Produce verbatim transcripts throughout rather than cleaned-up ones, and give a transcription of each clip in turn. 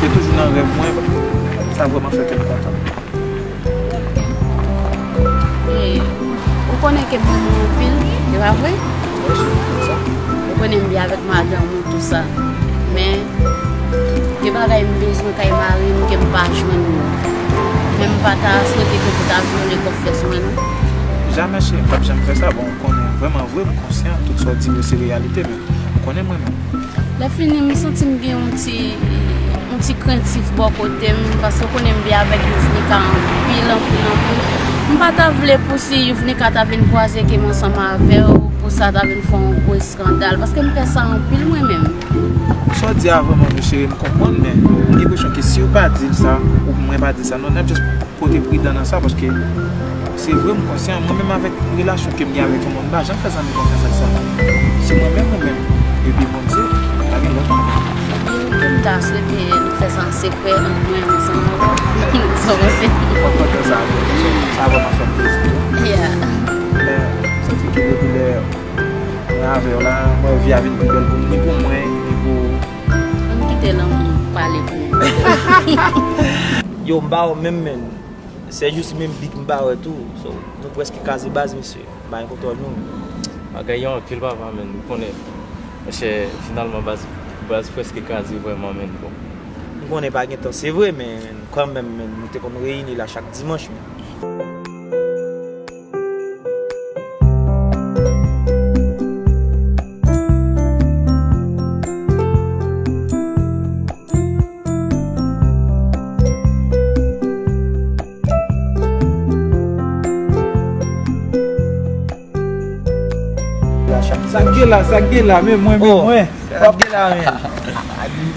Se toujou nan rèv mwen, sa vrèman fè kè m kontan. E, ou konnen ke m renmen w anpil, se pa vre? Ou konnen m byen avèk madanm ou, tou sa. Men, gen bagay m bezwen kay mari m ke m pa jwenn yo. Men m pa ta swete ke pou ta vyole konfyans mwen, non. Jamè cheri, m p ap janm fè sa. Bon, ou konnen, vrèman vre, m konsyan tout sa w di m yo se reyalite, men ou konnen mwen menm. Lè fini, m santi m gen yon ti, yon ti krentif bò kote m, paske w konnen m byen avèk Youvnika anpil, anpil, anpil. M pa ta vle pou si Youvnika ta vin kwaze ke m ansanm avè w, pou sa ta vin fè yon gwo eskandal, paske m pè sa anpil mwen menm. Sa w di a vrèman vre cheri, m konprann, men m gen enpresyon ke si w pa di l sa, ou mwen pa di l sa, non, n ap just pote pridan nan sa, paske se vre m konsyan, mwen menm avèk relasyon ke m gen avèk yon moun, m pa janm fè zanmi konfyans ak sa. Se mwen menm ou menm, epi Bondye, pa gen lòt moun. Pou m ta swete n fè sa an sekrè ant mwen ansanm avè w. Sa w panse? Mwen kontan sa, sa vrèman fè m plezi tou. Yeah. Men, m santi ke depi lè mwen avè w la, mwen wè vi a vin pi bèl pou m, ni pou mwen, ni pou ou. Ann kite lanmou pale pou nou. Yo, m pa wè w menm, men. Se jis menm Big m pa wè tou. So, nou prèske kraze baz, mesye. M pa gen kontwòl nou. Bagay yo anpil, papa, men. Ou konnen, monchè, finalman, baz, baz prèske kraze vrèman, men. Bon. M konnen pa gen tan, se vre, men kanmenm, men, nou te konn reyini la chak dimanch, men. Sa k gen la, sa k gen la, men mwen, men mwen. Sa k gen la, men.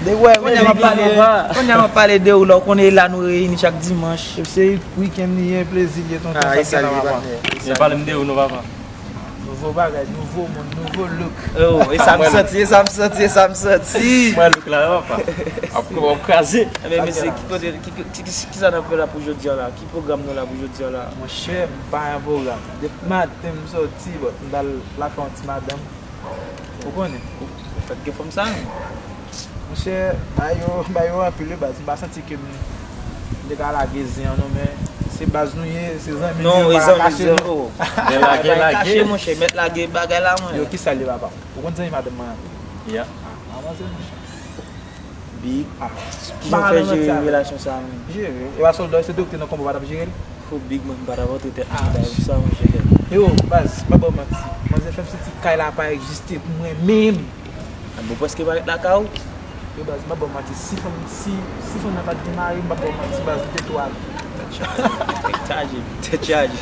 De wè, kounye a m ap pale, kounye a m ap pale de ou la, ou konnen e la nou reyini chak dimanch. Se wikenn li ye, plezi li ye, tonton, sa k gen la, papa. Pale m de ou non, papa. Nouvo bagay, nouvo moun, nouvo look. Oh, e sa m santi, e sa m santi, e sa m santi. Mwen look la, papa. Ap ap kraze. Ebyen, mesye, ki kote, ki, ki, ki, ki sa n ap fè la pou jodi a la? Ki pwogram nou la pou jodi a la? Monchè, m pa gen pwogram. Depi maten m soti, bon, m t al lakay yon ti madanm. Ou konnen. Ou fèk gen fanm sa, non? Monchè, bay yo, bay yo anpil wi baz. M pa santi ke m, m te ka lage zen an non, men se baz nou ye, se zanmi nou, nou pa ka kache nou. Gen lage, lage. Kache, monchè, mèt lage bagay la, mwen. Yo, ki sa l ye, papa? Ou konn zanmi madanm mwen an? Ya. Ah, manzè, monchè. Big. Kijan w fè jere relasyon sa a menm? Jere. E pa sòlda, se doktè nan konba w pa t ap jere l? Fo Big, mwen m pa t ap antre tèt mwen nan bagay sa, monchè. Yo, baz, m pa ba w manti. Manzè fè m santi kay la pa egziste pou mwen menm. Bon, prèske pa ret lakay ou. Yo, baz, m pa ba w manti. Si fanm, si, si fanm nan pa t gen mari, m pa ba w manti, baz, li te twal. Tèt chaje, tèt chaje.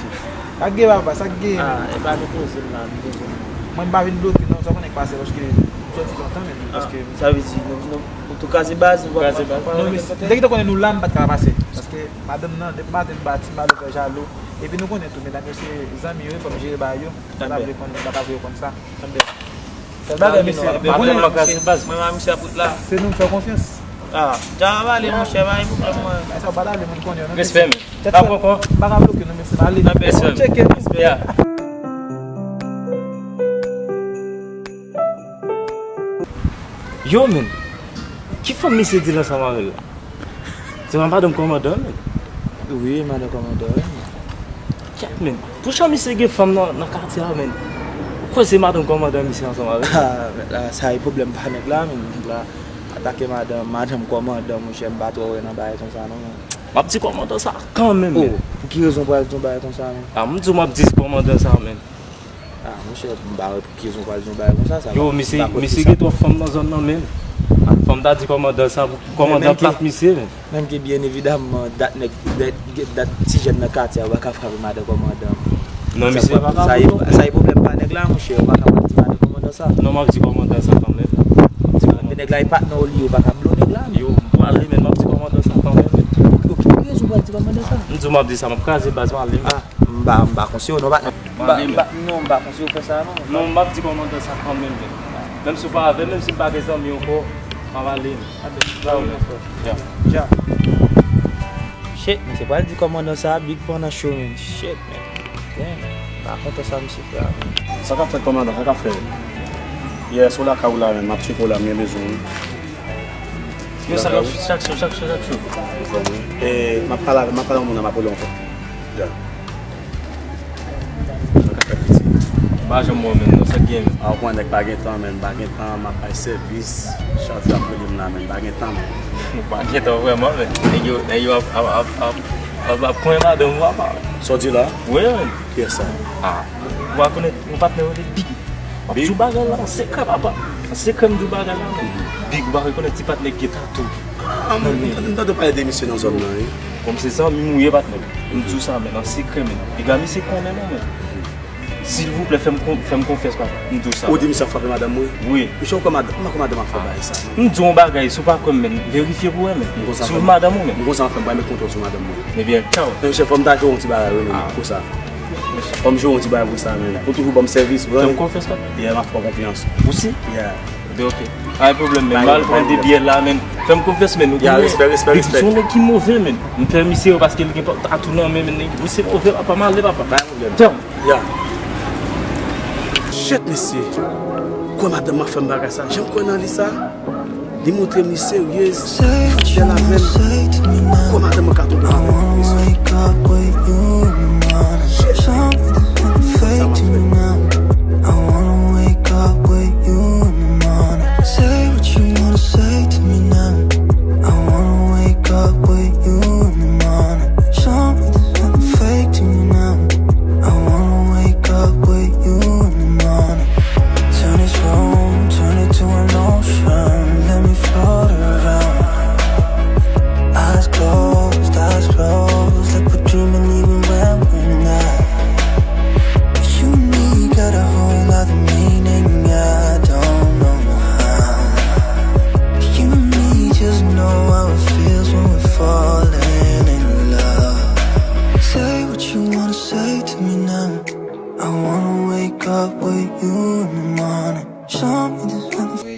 Sa k gen, papa, sa k gen? Ah, e pa nou poze m la, nou poze m. Mwen, m pa vin bloke non, sa w konnen k pase, paske m soti lontan, men paske m... Sa vle di, nou, nou, nou tou kraze baz, nou pa... Kraze baz. Non, men depi te konnen nou la, m pa t ka pase. Paske madanm nan, depi maten, m pa ti, m pa vle fè jalou. Epi nou konnen tou, medam yo se zanmi yo, fò m jere bagay yo. M pa ta vle konn, m pa ta vle yo konn sa. Sèl bagay, mesye, mwen pa misye ap ret la. Se nou m fè konfyans. Ah, ja, m ale, monchè, pa gen pwoblèm, mwen. Sa w pa ta vle moun konnen, non, Respè, mesye. men. Pa pwokò. M pa ka bloke nou, mesye, m ale. Respè. Tcheke nou. Ya. Yo, men. Ki fanm misye di l ansanm avè l la? Se pa madanm kòmandan, men. Wi, madanm kòmandan, wi. Kèt, men. Pou jan misye gen fanm nan, nan katye a, men. Ou kwè se madanm kòmandan misye ansanm avè l? Ah, mèt la, sa e pwoblèm pa nèg la, men nèg la atake madanm, madanm kòmandan, monchè, m pa twò wè nan bagay konsa, non, men. M ap di kòmandan sa kanmenm, men. Oh, pou ki rezon w pral di yon bagay konsa, men? Ah, m di w m ap di kòmandan sa, men. Ah, monchè, m pa wè pou ki rezon w pral di yon bagay konsa, sa. Yo, misye, misye gen twòp fanm nan zòn nan, men. Fanm ta di kòmandan sa, kòmandan plat misye, men. Menm ke byen evidamman, dat nèg, dat, dat ti jèn nan katye a, ou pa ka frape madan kòmandan. Non, misye pa ka Sa e, sa e pwoblèm pa nèg la, monchè, ou pa ka pral di madan kòmandan sa. Non, m ap di kòmandan sa kanmenm. M ap di Men nèg la e patnè w li, ou pa ka blo nèg la, men. Yo, m pwale, men m ap di kòmandan sa kanmenm, men. Ou ki rezon w pral di kòmandan sa? M di w m ap di sa, m ap kraze baz m ale, men. Ah, m pa, m pa konseye w, non, patnè. M pa, m pa, non, m pa konseye w fè sa, non. Non, m ap di kòmandan sa kanmenm, men. Menm si w pa avè m, menm si m pa gen zanmi ankò, m ap ale, men. Ah ben, ba ou yon fò. Ya. Ja. Shit, men se pral di kòmandan sa, Big pran nan cho, men. Shit, men. Damn, m pa kontan sa misye fè a, men. Sa k ap fèt, kòmandan? Sa k ap fèt? Yes, ou lakay ou la, men. M ap tcheke w la, m gen bezwen w. Yo, sa k ap chak jou, chak jou, chak jou. E, m ap pale avè, m ap pale ak moun nan, m ap rele ankò. Sa k ap fèt, pitit? M pa janm wè w menm non, sa k gen menm? A, ou konnen nèg pa gen tan, menn, pa gen tan, m ap bay sèvis, chak jou ap rele m la, menn, pa gen tan, menn. Ou pa gen tan vrèman, menn. Nèg yo, nèg yo ap, ap, ap, ap, ap, ap pran madanm ou, papa. Sa w di la? Wi, menn. Kiyès sa? A, ou pa konnen yon patnè rele Big. M ap di w bagay la an sekrè, papa. An sekrè, m di w bagay la, menn. Big, ou pa rekonèt ti patnè k gen tatou. A, m tande, m tande pale de misye nan zòn nan, wi. Kòm se zanmi m ou ye, patnè. M di w sa, menn, an sekrè, menn. Piga misye konnen non, menn. Silvouplè, fè m kon-, fè m konfyans, papa. M di w sa. Ou di misye ap frape madanm mwen? Wi. Misye, ou kwè madanm, m pa kwè madanm ap fè bagay sa, non. M di w yon bagay, si w pa kwè m, menn, verifye pou wè, menn. M konn sa. Sou madanm ou, menn. M konn sa m fè, m pral met kontwòl sou madanm mwen. Ebyen, tchaw. Men, chèf, fò m ta jwe yon ti bagay, wi, menn, pou sa. Fò m jwe yon ti bagay pou sa, menn. Ou toujou ban m sèvis, bro. Fè m konfyans, papa. Yeah, m ap fè w konfyans. Ou si? Yeah. Ebyen, ok. Pa gen pwoblèm, menn. M al pran de byè la, menn. Fè m konfyans, menn. Ou konnen, respè, respè, respè. Big se yon nèg ki move, menn. M pè misye yo paske l gen tatou nan men, menn. Misye move, papa, m ale, papa. Pa gen pwoblèm. Tchaw. Ya. Shit, mesye. Kwè madanm mwen fè m bagay sa. Janm kwè nan li sa. Li montre m li seryez. Fidèl avè m. Kwè madanm mwen ka twonpe madanm mwen, mesye. Shit. Sa m ap fè.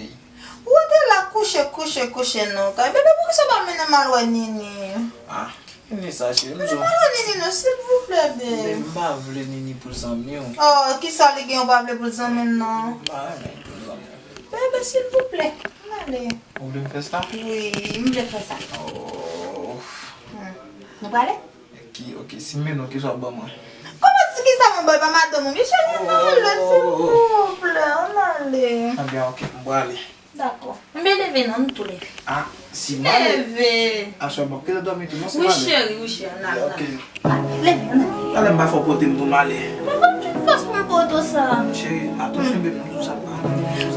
Ou te la kouche, kouche, kouche nan kay. Bebe, poukisa w pa mennen m al wè Nini? Ah, Nini sa, cheri, m di w. Mennen m al wè Nini non, silvouplè, babe. Bebe, m pa vle Nini pou zanmi w. Oh, kisa li gen ou pa vle pou zanmi m nan? M pa renmen pou zanmi w. Bebe, silvouplè, ann ale. Ou vle m fè sa? Wi, m vle fè sa. Oh. Hmm. Nou prale? Ki, ok, si m mennen w, kisa w ap ban mwen? Kòman si kisa mwen ba w, e pa madanm ou, Michel, ann ale, silvouplè, ann ale. Ebyen, ok, m prale. Dakò. M pa leve non, nou tou leve. Ah, si m ale. Leve. Aswè m ap kite dòmi tou, non, si m ale. Wi, cheri, wi, cheri, ann ale, ann ale. Ok. Leve, ann ale. Talè m pa fè w pote m pou m ale. Mwen pa t fòs pou m pote w sa. Cheri, atansyon, bebe, m di w sa pa.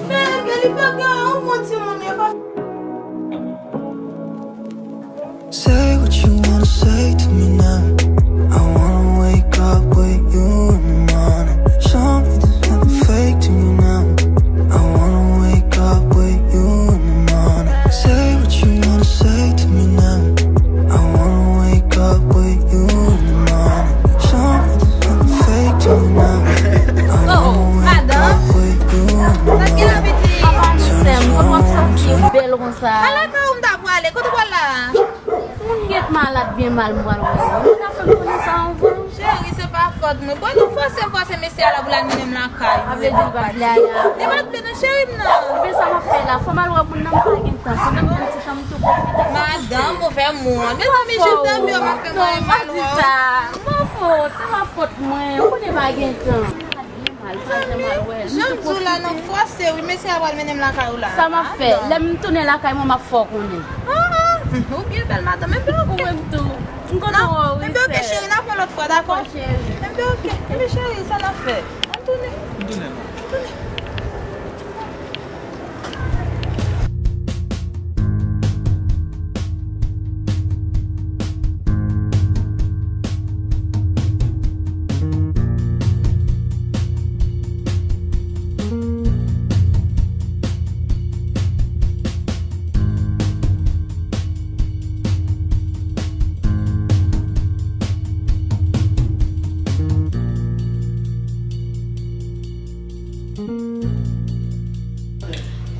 Bebe, li pa gen anyen, yon bon timoun, li pa. Say what you wanna say to me now. I wanna wake up with you in the morning. Show me there's nothing fake to me now. I wanna wake up with you in the morning. Say what you wanna say to me now. I wanna wake up with you in the morning. Show me there's nothing fake to me now. I wanna wake up with you in the morning. Papa m sè m, kòman w ap santi w bèl konsa? Ala ka ou m ta prale, kote w pral la? Mwen gen malad byen mal, m pral wè yo. Ou ka fè m konnen sa anvan? Cheri, se pa fòt mwen. Bon, nou fòse m fòse mesye a la pou l al mennen m lakay ou. Sa vle di li pa t vle ale a? Li pa t vle non, cheri m nan. Ebyen, sa m ap fè la? Fò m al wè moun nan, m pa gen tan. Pandan m gen ti tan, m tou pwofite. Madanm, ou fè m wont. Mezanmi, je t'aime, yo, m ap fè mwen mal wè w. Non, pa di sa. M pa fòt, se pa fòt mwen. Ou konnen pa gen tan. Mal, pa janm al wè l. Jan m di w la, nan fòse, wi, mesye a pral mennen m lakay ou la. Sa m ap fè? Lè m tounen lakay mwen, m ap fè w konnen. Ah, ah, ou byen bèl, madanm. Enben, ok. Ou menm tou. M kontan wè w, wi, sè. Enben, ok, cheri, n ap wè lòt fwa, dakò? Dakò, cheri. Enben, ok. Enben, cheri, sa n ap fè? Ann tounen. Ann tounen, non. Ann tounen.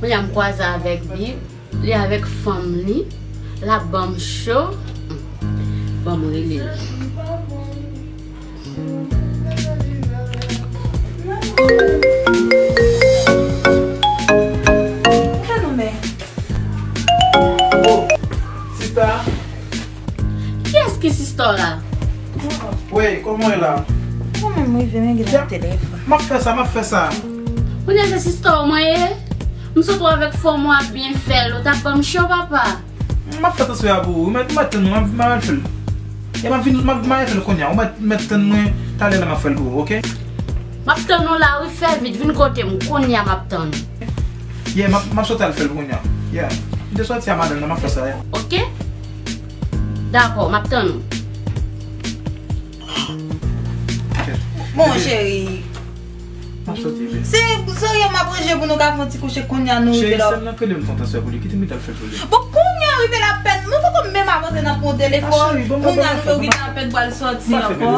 Kounye a m kwaze avèk Bib, li avèk fanm li, l ap ban m cho. Ban m rele l. Sa nou men? Oh, Wi, kòman w ye la? Mwen menm rive, men gen nan telefòn. M ap fè sa, m ap fè sa. Kounye a se sista w mwen ye? M sot wè avèk fanm ou a byen fè l, ou t ap ban m cho, papa. M ap fè transfè a pou ou. Ou mèt, ou mèt tann mwen, m ap, m ap al fè l. E m ap vin, m ap, m ap al fè l kounye a. Ou mèt, mèt tann mwen, talè la m ap fè l pou ou, oke? M ap tann ou la, wi, fè vit, vin kote m, kounye a m ap tann ou. Yeah, m ap, m ap sot al fè l kounye a. Yeah. M te sòti a madanm nan, m ap fè sa, yeah. Oke? Dakò, m ap tann ou. Bon, cheri. M ap soti, bebe. Se serye m ap ranje pou nou ka fè yon ti kouche kounye a nou rive la. Cheri, sè m nan k rele m fè yon transfè pou li. Kite m al fè l pou li. Bon, kounye a rive la pèt. Nou poko menm avanse nan pran telefòn. Kounye a nou rive la pèt pral soti ankò.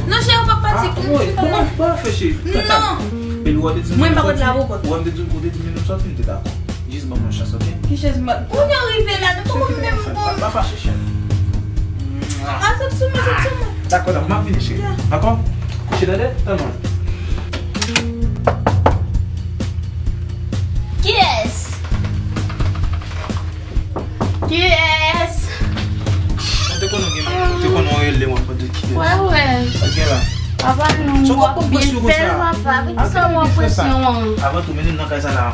Non, cheri, ou p ap pati. Kòman, kòman w fè, cheri? Non. Epi w te di m, mwen pa konn la poko. Ou te di m, ou te di m nou soti, m te dakò. Jis ban mwen chans, oke? Ki chans mwen? Kounye a rive la, nou poko menm bon. Pa fache, cheri. A, sot sou mwen, sot sou mwen. Dakò, dakò, m ap vini, cheri. Dakò? Kouche dèdè, tann mwen. Kiyès? Kiyès? Mwen te konnen w gen moun, mwen te konnen w rele mwen pou di kiyès. Wè, wè. Sa gen la? Papa, nou w ap byen fè l, papa. Poukisa w pran presyon an? Avan tou, mennen m nan kay sa la.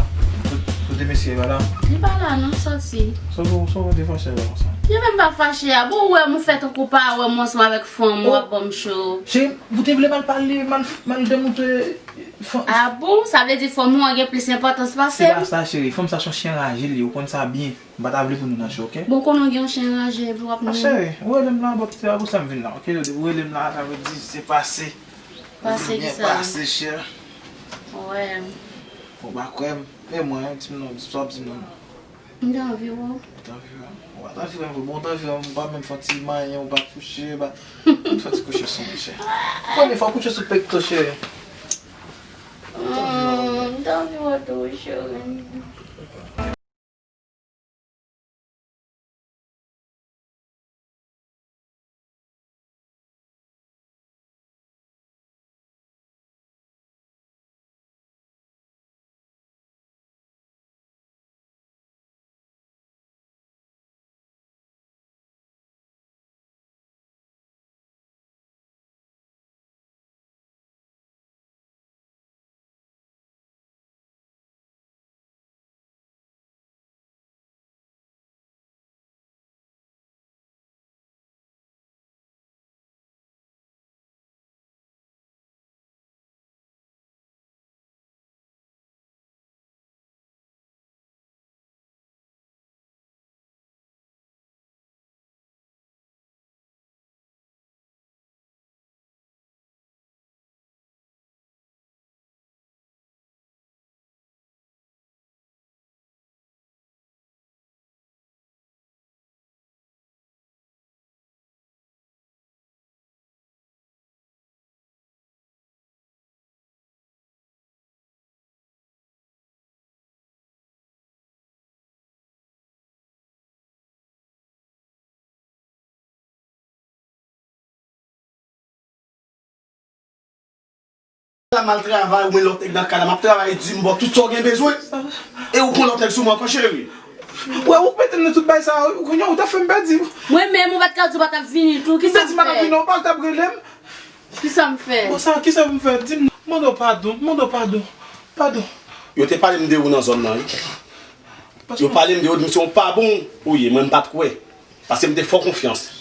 Kote mesye yo la? Li pa la non, sòti. Sa w, sa w te fache la konsa? Li menm pa fache a. Bon, ou wè m, ou fè tankou w pa wè m ansanm avèk fanm ou, w ap ban m cho. Cheri, ou te vle m al pale, m al, m al demoute fanm. A bon? Sa vle di fanm ou an gen plis enpòtans pase m? Se pa sa, cheri. Fanm sa se yon chen raje li ye, ou konn sa byen. M pa ta vle pou nou nan cho, oke? Bon, konnen w gen yon chen raje epi w ap... A, cheri, ou rele m la, bon, se pa pou sa m vin la, oke? Ou rele m la, sa vle di se pase. Pase kisa? Pase, cheri. Wè. Ou pa kwè m? E mwen, di m non, sa w ap di m non. M te anvi wè w. Ou te anvi wè m? Ou pa t anvi wè m vre. Bon, ou te anvi wè m, ou pa menm fè yon ti manyen, ou pa kouche, ou pa... M fè ti kouche sou mwen, cheri. Premye fwa w kouche sou pekto, cheri. M te anvi wè w. M te anvi wè w tou, cheri. La m al travay, ou men lòt nèg nan kay la, m ap travay di, m ba w tout sa w gen bezwen. E ou pran lòt nèg sou mwen ankò, cheri. Wè, ou k mete m nan tout bagay sa, kounye a ou ta fè m pèdi. Mwen menm, ou pa t ka di w pa t ap vini tou, kisa m fè? M te di m pa t ap vini, ou pa t ap rele m. Kisa m fè? Bon, sa, kisa pou m fè? Di m non, m mande w padon, m mande w padon. Padon. Yo te pale m de ou nan zòn nan, wi. Yo pale m de ou, di m se yon pa bon ou ye, mwen m pa t kwè. Paske m te fè w konfyans.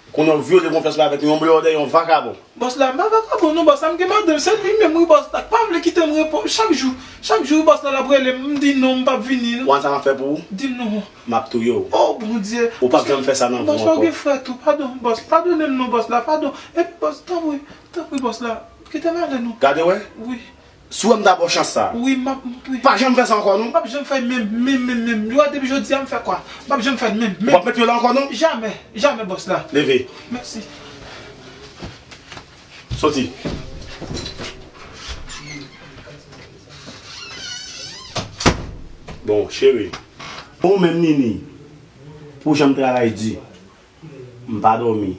Kounye a w vyole konfyans mwen avèk yon blòdè, yon vakabon. Bòs la, m pa vakabon non, bòs la, m gen madanm, se li menm wi, bòs la, k pa vle kite m repo, chak jou, chak jou, bòs la, l ap rele m, m di non, m p ap vini. Ou konn sa m ap fè pou ou? Di m non. M ap touye w. Oh, Bondye. Ou p ap janm fè sa nan vi w ankò. Bòs la, ou gen frè tou, padon, bòs, padone m non, bòs la, padon. Epi, bòs, tanpri, tanpri, bòs la, kite m ale non. Gade, wè. Wi. Si w wè m ta ba w chans sa. Wi, m ap, wi. Pa janm fè sa ankò, non. M p ap janm fè menm, menm, menm, menm. Yo, depi jodi a, m fè kwa? M p ap janm fè menm, menm. Ou p ap met pye w la ankò, non? Jamè, jamè, bòs la. Leve. Mèsi. Soti. Bon, cheri. Bon, menm Nini, pou jan m travay di, m pa dòmi.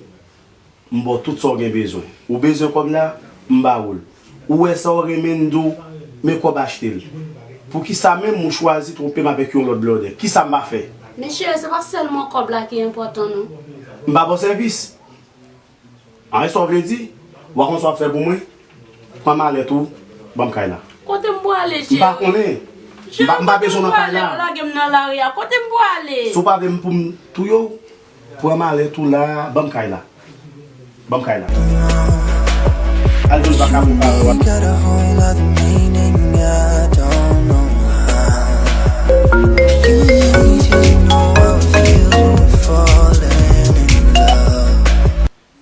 M ba w tout sa w gen bezwen. Ou bezwen kòb la, m ba ou l. Ou wè sa w renmen, m di w, men kòb achte l. Poukisa menm ou chwazi twonpe m avèk yon lòt blòdè? Kisa m pa fè? Men cheri, se pa sèlman kòb la ki enpòtan non. M pa ba w sèvis? An, e sa w vle di? Ou pa konn sa w ap fè pou mwen? Pran malèt ou, ban m kay la. Kote m prale, cheri? M pa konnen. M pa, m pa bezwen w nan kay la. Lage m nan lari a. Kote m prale? Si w pa vle m pou m touye w, pran malèt ou la, ban m kay la. Ban m kay la. Al jwenn vakabon pa wè w ap.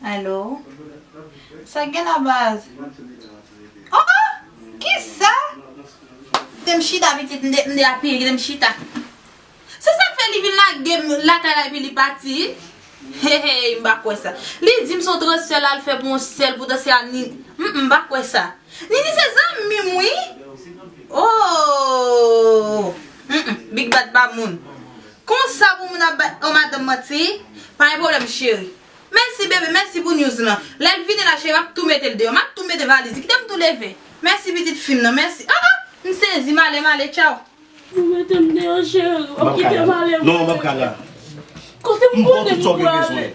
Alo? Sa k gen la, baz? Oh, oh! Kisa? Kite m chita, pitit, m de, m de apiye, kite m chita. Se sa k fè li vin lage m lakay la epi li pati? Hey, hey, m pa kwè sa. Li di m se yon transfè l al fè pou yon sèl, poutan se a Nini. Mm, m pa kwè sa. Nini se zanmi m, wi. Oh! Mm, mm, Big Bad pa moun. Konsa pou moun ap bay yon madanm manti? Pa gen pwoblèm, cheri. Mèsi, bebe, mèsi pou news lan. Lè l vini la, cheri, m ap tou mete l deyò. M ap tou mete valiz li. Kite m tou leve. Mèsi, pitit fi m nan, mèsi. Ah, ah! M sezi, m ale, m ale, tchaw. Ou mete m deyò, cheri. W ap kite m ale. Non, m ap kay la. Kote m konnen m prale?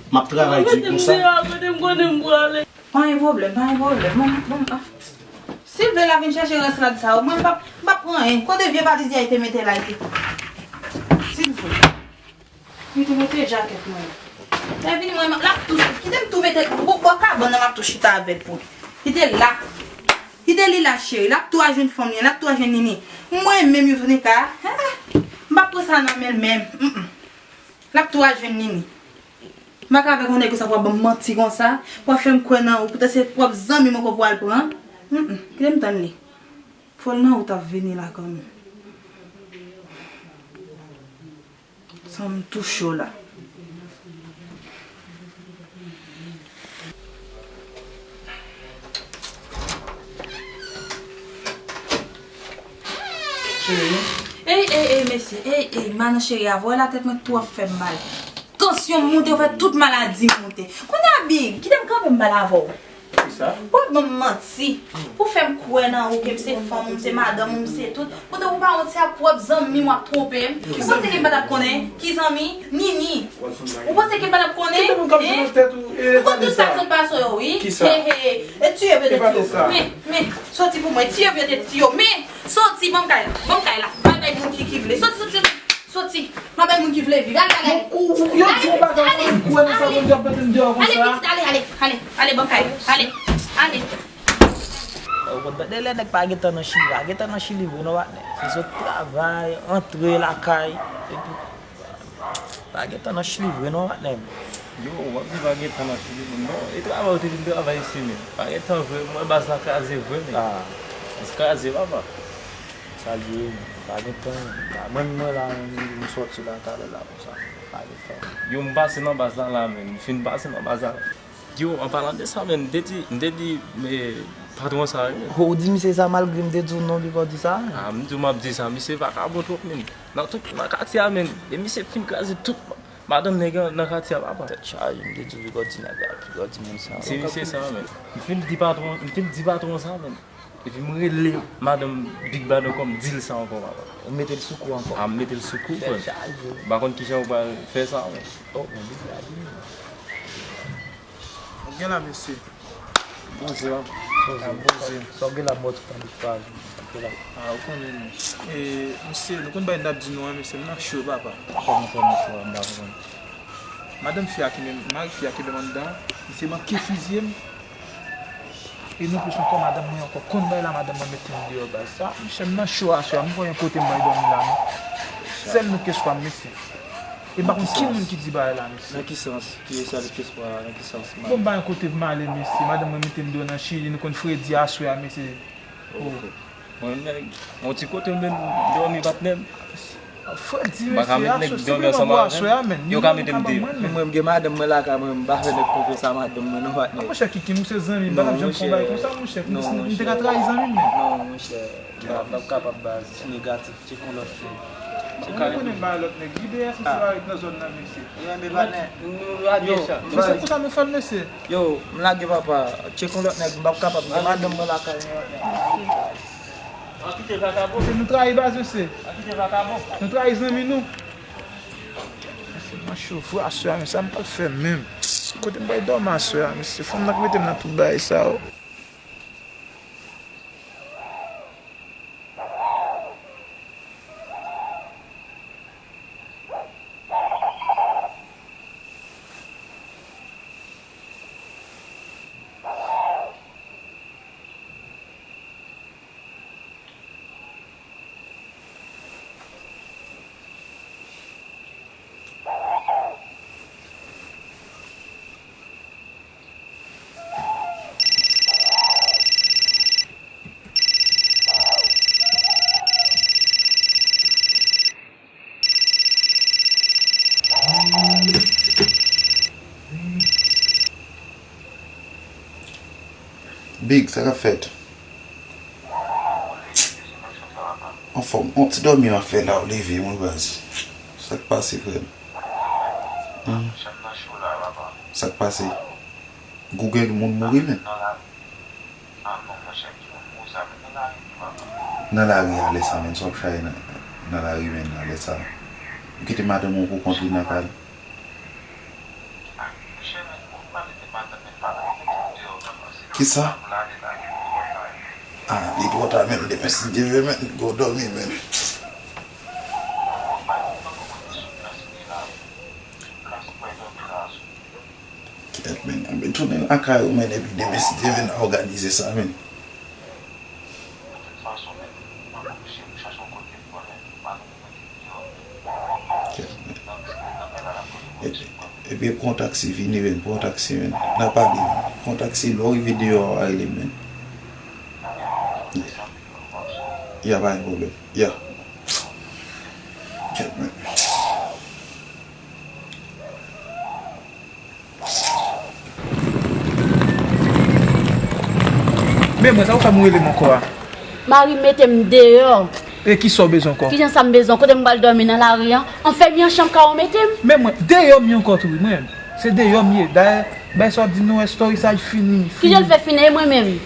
M ap travay di konsa. Ou mete m deyò, kote m konnen m prale? Pa gen pwoblèm, pa gen pwoblèm. Bon, bon, ah. Si l vle, l a vin chèche rès rad sa yo. Mwen, m p ap, m p ap pran anyen. Kote vye valiz li a, li te mete la, li te. Si l vle. Li te mete jakèt mwen. Lè vini mwen, l ap tou, kite m tou mete bò, bò kabann nan, m ap tou chita avè l pou li. Kite l la. Kite li la, cheri. L ap tou al jwenn fanm li an, l ap tou al jwenn Nini. Mwen menm, Youvnika, ah, m p ap pran sa nan men l menm. Mm, mm. L ap tou al jwenn Nini. M pa ka avèk yon nèg konsa pou w ap ban m manti konsa, pou w ap fè m kwè nan ou, poutan se pwòp zanmi m ankò pou w al pran. Mm, mm. Kite m tann li. Fò l nan wout ap vini la kanmenm. San m tou cho la. Cheri. Ey, ey, ey, mesye. Ey, ey, manan cheri, avè w la tèt mwen twò fè m mal. Tansyon m moute, ou fè tout maladi m moute. Kounye a, Big, kite m kanpe m pale avè w. Kisa? Ou ap ban m manti. Ou fè m kwè nan ou ke m se fanm ou, m se madanm ou, m se tout. Poutan ou pa wont, se ak pwòp zanmi m w ap twonpe m. Ou panse ke m pa t ap konnen? Ki zanmi? Nini. Ou panse ke m pa t ap konnen? Kite moun k ap jwe nan tèt ou, e, Vanessa. Ou konn tout sa k sot pase yo, wi. Kisa? He, he, he. E tiye yo te tiye yo. Men, men, soti pou mwen. Tiye yo te tiye yo. Men, soti, ban m kay la. Ban m kay la. Bay, bay moun ki, ki vle. Soti, soti, soti. Soti. M ap bay moun ki vle viv. Ale, ale. Ou, ou, yo di yon bagay, ou kwè nan sa, moun k ap mete m deyò konsa. Ale, pitit, ale, ale, ale, ale, ban m kay. Ale, ale. Ou konn tande lè nèg pa gen tan nan Chili, pa gen tan nan Chili vre non, patnè. Se sot travay, antre lakay, epi pa gen tan nan Chili vre non, patnè. Yo, w ap di pa gen tan nan Chili, men non, e travay ou te vin travay isi, men. Pa gen tan vre, mwen baz la kraze vre, men. Ah. Baz kraze, papa. Sa l ye, pa gen tan. Mwen, mwen la, m soti la, talè la, konsa. Pa gen tan. Yo, m pase nan baz la, la, men. M fin pase nan baz la. Yo, an palan de sa, men, m te di, m te di, men, patwon sa, wi. Ho, ou di misye sa malgre m te di w non, Bigòdi sa? Ah, m di w m ap di sa, misye vakabon twòp, men. Nan tout, nan katye a, men. E misye fin kraze tout madanm nèg nan katye a, papa. Tèt chaje, m te di w Bigòdi nèg la, Bigòdi moun sa. Se misye sa, men. M fin di patwon, m fin di patwon sa, men. Epi m rele madanm Big Bad ankò, m di l sa ankò, papa. Ou mete l sou kou ankò? Ah, m mete l sou kou, frè m. Tèt chaje. M pa konn kijan ou pral fè sa, men. Oh, men Big Bad, wi. Ou gen la, mesye? Bonjou. Bonjou. Sa w gen la, mòd tann pa gen la. Ah, ou konnen nou. E, mesye, nou konn bagay n t ap di nou an, mesye, m nan cho, papa. Kòman fè m nan cho a, m pa konprann. Madanm fi a kenbe m, mari fi a kenbe m anndan, misye manke fizye m. E non plis ankò, madanm mwen ankò konn bagay la, madanm mwen mete m deyò baz sa. Monchè, m nan cho aswè a, m pa gen kote m pral dòmi la, non. Sèl nou k espwa m, mesye. E m pa konn ki moun ki di bagay la, mesye. Nan ki sans? Ki espwa, nan ki sans? Bon, m pa gen kote pou m ale, mesye. Madanm mwen mete m deyò nan Chili, nou konn fredi aswè a, mesye. Oh. Mwen menm, yon ti kote m menm dòmi, patnè m. Fredi, mesye, aswè, se menm pou aswè a, men. Yo ka mete m deyò. Mwen, m gen madanm mwen lakay mwen, m pa fè nèg konfyans a madanm mwen, non, patnè. Monchè, Kiki, m se zanmi m, m pa t ap janm fè yon bagay konsa, monchè. M te ka trayi zanmi m, men. Non, monchè. M p ap kapab, baz. Ti negatif. Tcheke yon lòt nèg. Mwen konnen m pa yon lòt nèg. Ide a se sa ret nan zòn nan, mesye. Yo, men patnè. Nou lage sa. Yo, se konsa nou fè l, mesye. Yo, m lage papa. Tcheke yon lòt nèg, m p ap kapab. Gen madanm mwen lakay mwen. An kite vakabon. Se nou trayi baz, mesye. An kite vakabon. Nou trayi zanmi nou. Mesye, mwen cho vre aswè a, men sa m pral fè menm. Kote m pral dòmi aswè a, mesye? Fanm nan k mete m nan tout bagay sa yo. Big, sa k ap fèt? Anfòm, on ti dòmi m ap fè la, ou leve, mwen, baz. Sa k pase, frè m? Hmm. Sa k pase? Google moun mouri, men. Nan lari a lè sa, men, sa w ap chaye nan, nan lari, men, nan lè sa. Ou kite madanm ou pou kont li nan kay. Kisa? Ah, li twò ta, men, demen si Dye vle, men, go dòmi, men. Kèt, men, anben tounen lakay ou, men, epi demen si Dye vle n a òganize sa, men. Kèt, men. Epi, epi pran taksi vini, men, pran taksi, men. N a pale, men. Pran taksi, lè w rive deyò a, w a rele m, men. Ya, pa gen pwoblèm. Ya. Kèt, men. Men mwen, sa w fè m rele m ankò a? Mari m mete m deyò. E kisa w bezwen ankò? Kijan sa m bezwen? Kote m pral dòmi nan lari an? Anfèm nan chanm ka ou mete m? Men mwen, deyò m ye ankò tou, wi, mwen. Se deyò m ye. Dayè, bay sa w di nou, story sa fini. Kijan l fè fini? E mwen menm?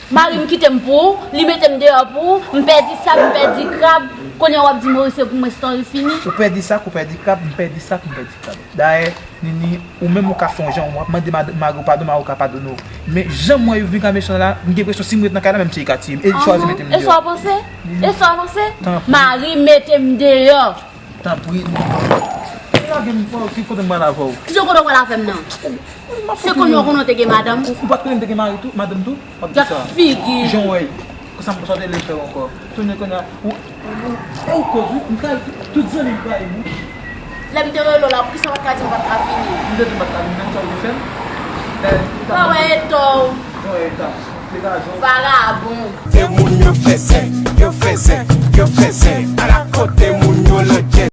Mari m kite m pou ou, li mete m deyò pou ou, m pèdi sak, m pèdi krab, kounye a w ap di Moris se pou mwen story fini. Ou pèdi sak, ou pèdi krab, m pèdi sak, m pèdi krab. Dayè, Nini, ou menm ou ka fè yon jan, w ap mande mad-, mari w padon, mari w ka padone w. Men jan m wè Youvika mechan la, m gen enpresyon si m ret nan kay la, menm si li ka tiye m, e li chwazi mete m deyò. E sa w panse? E sa w panse? Tanpri. Mari m mete m deyò. Tanpri, Nini. Lage m, ki kote m pral avè w? Ki jan kote w pral avè m nan? Se konnen w konnen w te gen madanm. Ou, ou pa t konnen m te gen mari tou, madanm tou? W ap di sa. Gad figi. Jan w wè l. Konsa m pa sòti lè fè w ankò. Tounen kounye a, ou, ou, ou, ou koz wi, m ka tout zanmi m pa e ou. Lè m te rele w la, poukisa w pa t ka di m w pa t ka vini? M te di w pa t ka vini, men sa w te fè m. Pa wè eta w. Jan w wè eta m. Degaje w. Vagabon. Kote moun yo fèzè, yo fèzè, yo fèzè. Ala kote moun yo landjè.